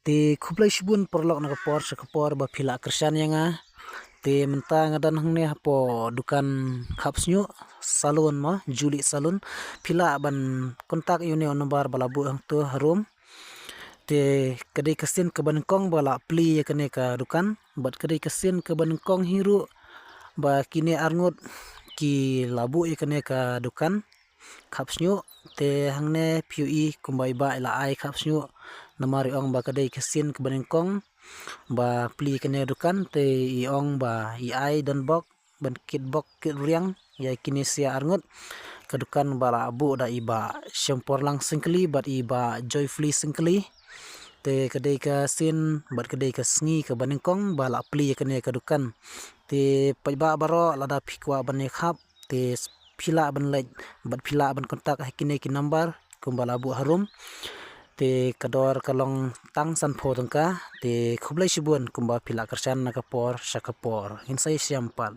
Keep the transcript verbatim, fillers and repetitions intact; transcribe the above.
Te khublei shibun paralok na ka por sha ka por ba phi la kyrshan ïa nga. Te mynta nga don hangne hapoh dukan khapsniuh salon mo, Julie Salon. Phi lah ban contact ïa une u number ba la buh hangto harum. Te ka dei ka sien kaba nyngkong ba la plie ïa kane ka dukan, bad ka dei ka sien kaba nyngkong hi ruh ba kine arngut ki la buh ïa kane ka dukan khapsniuh. Te hangne phi ïohi kumba i bah i la ai khapsniuh, namar i ong ba ka dei ka sien kaba nyngkong ba plie kane ka dukan. Te i ong ba i ai don bok ban kit bok kit riang ïa kine sia arngut. Ka dukan ba la buh da i bah Shemporlang Syngkli bad i bah Joyfully Syngkli. Te ka dei ka sien bad ka dei ka sngi kaba nyngkong ba la plie kane ka dukan. Te paidbah baroh, lada phi kwah ban ïa khap, te phi lah ban leit bad phi lah ban contact ha kine ki number kumba la buh harum. Te ka dor ka long tang sanphew tyngka. Te khublei shibun kumba phi la kyrshan na ka por sha ka por. Ngin sa ïashem pat.